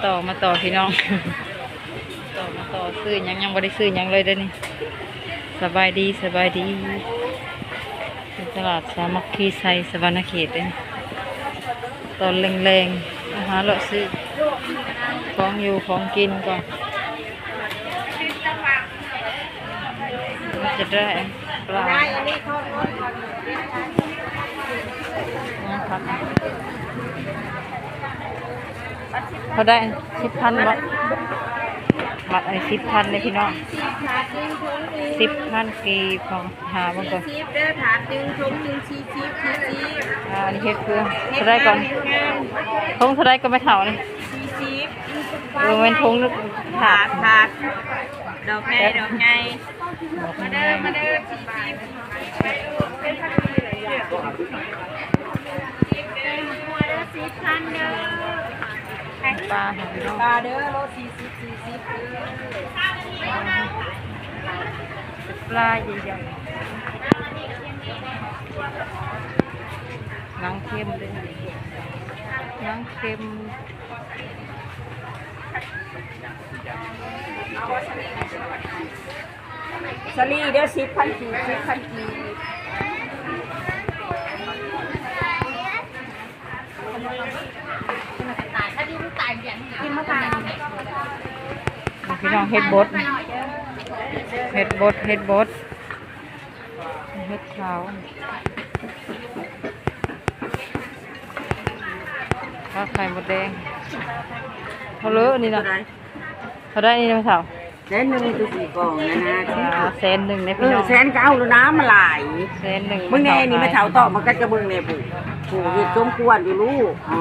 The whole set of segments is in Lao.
ຕໍ່ ມາຕໍ່ພີ່ນ້ອງ ຕໍ່ ມາຕໍ່ ຊື້ຫຍັງ ຍັງບໍ່ໄດ້ຊື້ຫຍັງເລີຍເດ້ນີ້. ສະບາຍດີ ສະບາຍດີ ຢູ່ຕະຫຼາດສາມັກຄີໄຊ ສະຫວັນນະເຂດເດ້ນີ້. ຕອນແລງໆ ມາຫາເລາະຊື້ຂອງຢູ່ຂອງກິນກ່ອນ. ຈະໄດ້ປາ ເທົ່າໃດ? ສິບພັນບໍ່? ມັດອັນນີ້ສິບພັນເດ້ພີ່ນ້ອງ ສິບພັນກີບ. ຫາເບິ່ງກ່ອນ ສີ່ສິບເດີ ຖາດໜຶ່ງ ຖົງໜຶ່ງ ສີ່ສິບ ສີ່ສິບ. ອ່າ ອັນນີ້ເຮັດເພື່ອເທົ່າໃດກ່ອນ? ຖົງເທົ່າໃດກໍແມ່ເຖົ້ານີ້? ສີ່ສິບ. ເອີ ແມ່ນຖົງ ຖາດ ຖາດ ດອກໃຫຍ່ ດອກໃຫຍ່. ມາເດີ ມາເດີ ສີ່ສິບ ປາ ປາເດີ ໂລສີ່ສິບ ສີ່ສິບ ເອີ ປາໃຫຍ່ໆ ໜັງເຄັມເດີ ໜັງເຄັມ. ສາລີເດີ ສິບພັນກີບ ສິບພັນກີບ. ພີ່ນ້ອງ ເຫັດບົດ ເຫັດບົດ ເຫັດບົດ ເຫັດຂາວ ຜັກໄຂ່ມົດແດງ. ເທົ່າເລີນີ້ນະ? ເທົ່າໃດນີ້ນະແມ່ເຖົ້າ? ແສນໜຶ່ງ ຕົວສີ່ກ່ອງນະນະ. ອ່າ ແສນໜຶ່ງເດ້ ເອີ ພີ່ນ້ອງ ແສນກໍເອົາໂລດນະ ມັນຫຼາຍ. ແສນໜຶ່ງ ເບິ່ງແນ່ນີ້ ແມ່ເຖົ້າຕອກມາກັນກັບເບິ່ງແນ່ ຜູ້ ຜູ້ເຮັດສົມຄວນຢູ່ລູກ. ເອີ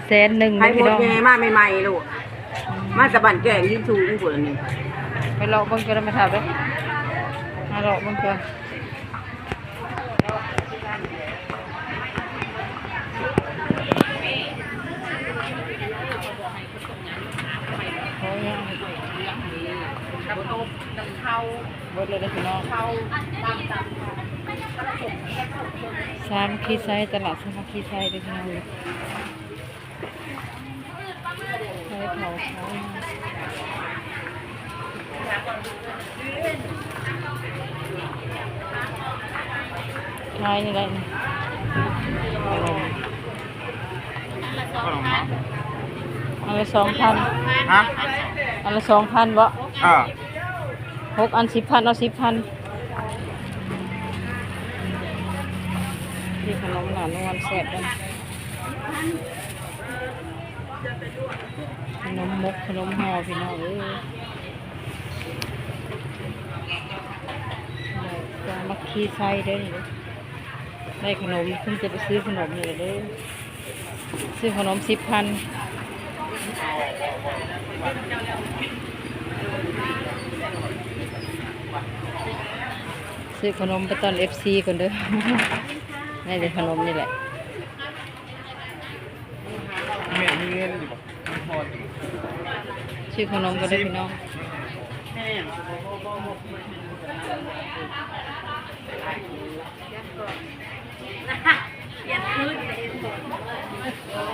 ແສນໜຶ່ງ ໃຫ້ ເດ້ ພີ່ນ້ອງ ແດ່ມາໃໝ່ໆ ລູກ ມາແຕ່ບ້ານແກ້ງ ຍິງສູງພຸ້ນນີ້. ໄປເລາະເບິ່ງກ່ອນແມ່ເຖົ້າເດີ ມາເລາະເບິ່ງກ່ອນ. ເບິດແລ້ວເດີພີ່ນ້ອງ ສາມັກຄີໄຊ ຕະຫຼາດສາມັກຄີໄຊເດີພີ່ນ້ອງ. ຂາຍນີ້ໄດ້ນີ້ ອັນລະສອງພັນ. ຮະ? ອັນລະສອງພັນບໍ່? ເອີ ຫົກອັນສິບພັນ ເອົາສິບພັນ. ນີ້ຂະໜົມໜ້ານວນແຊບເດ້. ຂະໜົມມົກ ຂະໜົມຫໍ່ ພີ່ນ້ອງເອີຍ ສາມັກຄີໄຊເດີ. ໄດ້ຂະໜົມ ເພິ່ນຈະໄປຊື້ຂະໜົມນີ້ລະເດີ ຊື້ຂະໜົມສິບພັນ. ຊື້ຂະໜົມໄປຕ້ອນເອັຟຊີກ່ອນເດີ. ໄດ້ແຕ່ຂະໜົມນີ້ແຫຼະ. ແມ່ມີເງິນຢູ່ບໍ່? ຊື້ຂະໜົມກໍໄດ້ພີ່ນ້ອງ.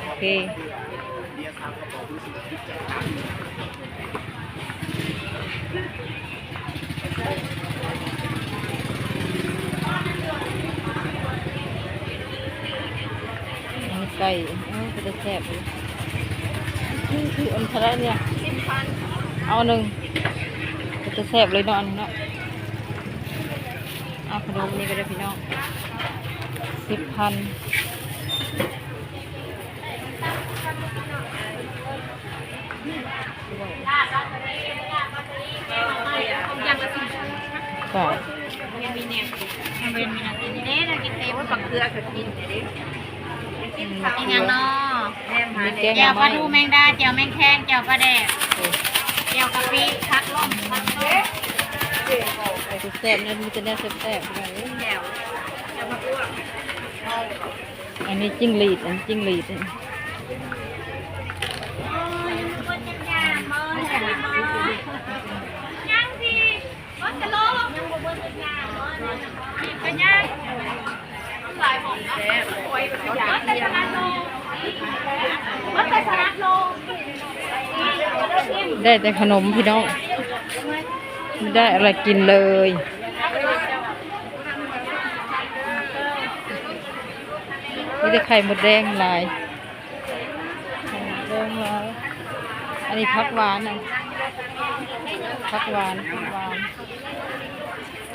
ໂອເຄ. ອັນນີ້ໄກ່ ເອີ ເປັນຕາແຊບຢູ່. ຄື ຄືອັນເທົ່າໃດນີ້? ສິບພັນ. ເອົາໜຶ່ງ ເປັນຕາແຊບເລີຍເນາະ ອັນນີ້ເນາະ. ເອົາຂະໜົມນີ້ກໍໄດ້ພີ່ນ້ອງ ສິບພັນ. ເດ້ ເຮົາກິນເຕັມ ບັກເຂືອກໍກິນເດ້. ກິນຫຍັງເນາະ? ແຈ່ວປາທູແມງດາ ແຈ່ວແມງແຄງ ແຈ່ວປາແດກ ແຈ່ວກະປິ ຜັກລົມ ຜັກຕົ້ມ. ແຊບໆ ເນາະ ມີແຕ່ແນວແຊບໆ ແຈ່ວ ແຈ່ວຜັກລວກ. ອັນນີ້ຈິ້ງຫຼີດ ອັນຈິ້ງຫຼີດ ຍັງຊິ ມັນກະໂລ ຍັງບໍ່ເບິດຈັກຢ່າງ ນີ້ກະຍັງ ແຊບ ມັນກະໂລ. ໄດ້ແຕ່ຂະໜົມພີ່ນ້ອງ ບໍ່ໄດ້ອະໄລກິນເລີຍ ມີແຕ່ໄຂ່ມົດແດງຫຼາຍ ແດງຫຼາຍ ອັນນີ້ຜັກຫວານນະ ຜັກຫວານ ຜັກຫວານ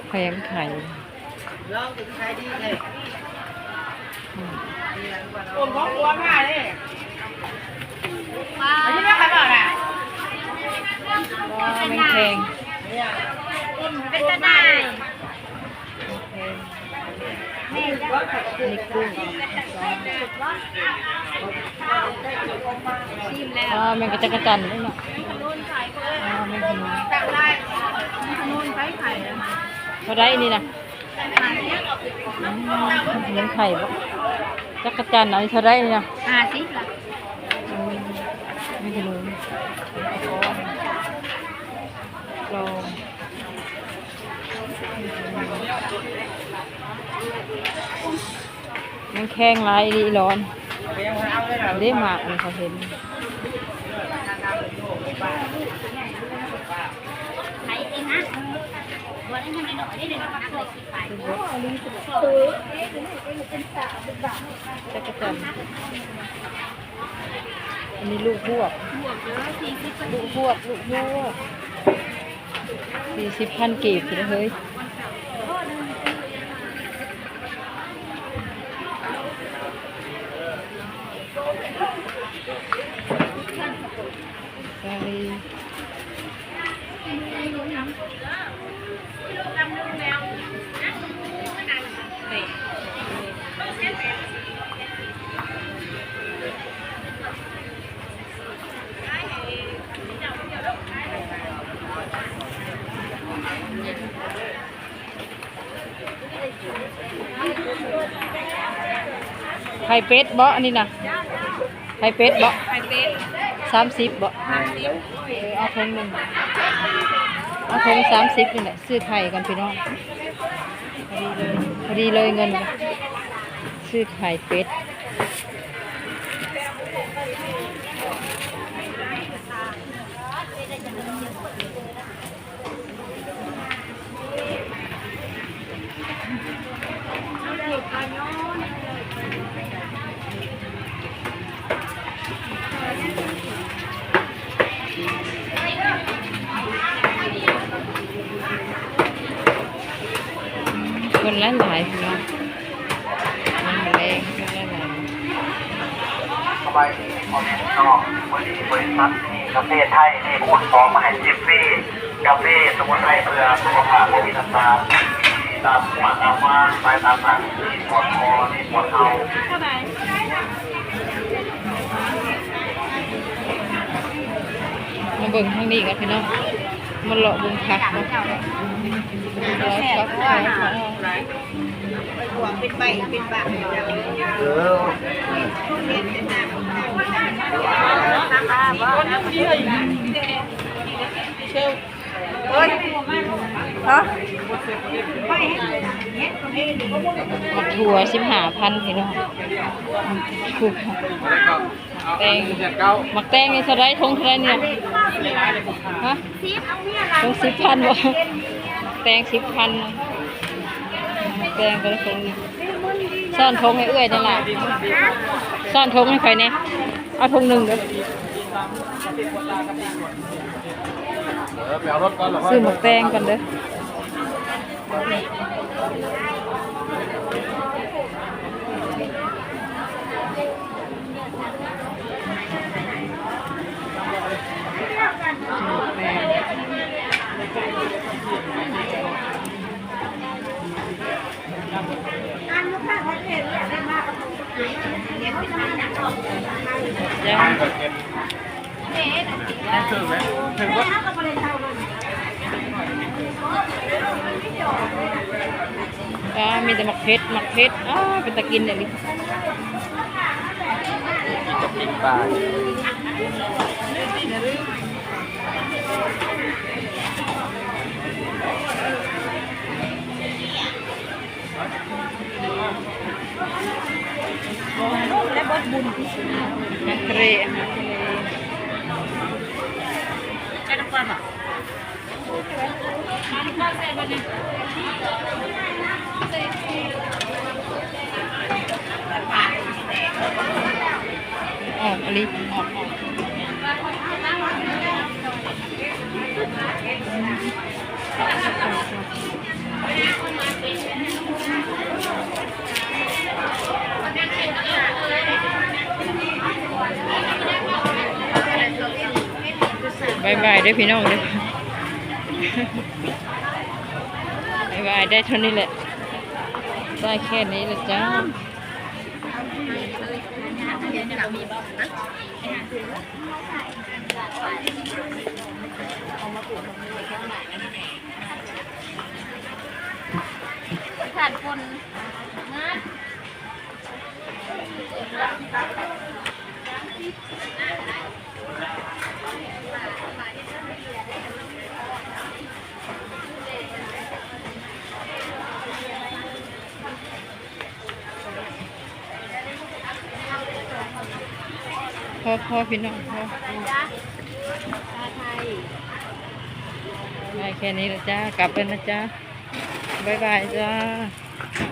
ແຂວງໄຂ່ ອືມ ຄົນຂອງຄົວມາເດ້ ອັນນີ້ແມ່ນໃຜບອກນະ ແມງແຄງ ເປັນຕາໜ່າຍ ນີ້ກຸ້ງ ຊີມແລ້ວ ອໍ ແມ່ນກະຈັກກະຈັນເດ້ເນາະ ອໍ ແມ່ນຂະໜຸນ ເທົ່າໃດອັນນີ້ນະ ອືມ ເຫັນໄຂ່ບໍ່ ຈັກກະຈັນ ອັນນີ້ເທົ່າໃດນີ້ນະ ຫ້າສິບລະ ອືມ ແມ່ນຂະໜຸນ ລອງ ມັນແຂງຫຼາຍອີ່ຫຼີຫຼອນ ເດ້ໝາກນີ້ເຂົາເຫັນ ຈັກກະຈັນ ອັນນີ້ລູກຮວກ ລູກຮວກ ລູກຮວກ ສີ່ສິບພັນກີບພຸ້ນເຮີ້ຍ ສາລີ. ໄຂ່ເປັດເບາະ ອັນນີ້ນະ ໄຂ່ເປັດເບາະ ໄຂ່ເປັດ ສາມສິບເບາະ ສາມສິບ ເອີ ເອົາຖົງໜຶ່ງ ເອົາຖົງສາມສິບນີ້ແຫຼະ ຊື້ໄຂ່ກ່ອນພີ່ນ້ອງ ພໍດີເລີຍ ພໍດີເລີຍເງິນ ຊື້ໄຂ່ເປັດ. ຄົນຫຼາຍໆ ພີ່ນ້ອງ. ສະບາຍດີພໍ່ແມ່ພີ່ນ້ອງ ມື້ນີ້ບໍລິສັດມີກາເຟໄທນີ້ຄູນສອງມາໃຫ້ຊິມຟຣີ ກາເຟສະໝຸນໄພເພື່ອສຸຂະພາບ ມີທັກສານ ຕາມຫົວຕາມວາ ສາຍຕາສັ້ນ ມີປວດຄໍ ມີປວດເຂົ່າ. ມາເບິ່ງທາງນີ້ກ່ອນພີ່ນ້ອງ ມາເລາະເບິ່ງຜັກເນາະ ເປັນໃບເປັນບາງ ເອີ ເອີຍ ຮະ ໝາກຖົ່ວສິບຫ້າພັນພີ່ນ້ອງ ແຕງ ໝາກແຕງນີ້ເທົ່າໃດ ຖົງເທົ່າໃດນີ້ນະ ຮະ ຖົງສິບພັນບໍ່ ແຕງສິບພັນ ແຕງກໍຖົງ ຊ້ອນຖົງໃຫ້ເອື້ອຍນັ້ນລະ ຊ້ອນຖົງໃຫ້ຂ້ອຍແດ່ ເອົາຖົງໜຶ່ງເດີ້ ຊື້ໝາກແຕງກ່ອນເດີ້. ອ້າ ມີແຕ່ໝາກເຜັດ ໝາກເຜັດ ອ້າ ເປັນຕາກິນອີ່ຫຼີ. ມີແຕ່ປີ້ງປາ. ທະເລ ອາຫານທະເລ ອອກອີ່ຫຼີ ອອກ ບາຍບາຍເດີພີ່ນ້ອງເດີ ບາຍບາຍ ໄດ້ເທົ່ານີ້ແຫຼະ ໄດ້ແຄ່ນີ້ແຫຼະຈ້າ. ຂາດຄົນງານ ພໍ ພໍ ພີ່ນ້ອງ ພໍ ໄດ້ແຄ່ນີ້ລະຈ້າ ກັບແລ້ວນະຈ້າ ບາຍບາຍຈ້າ.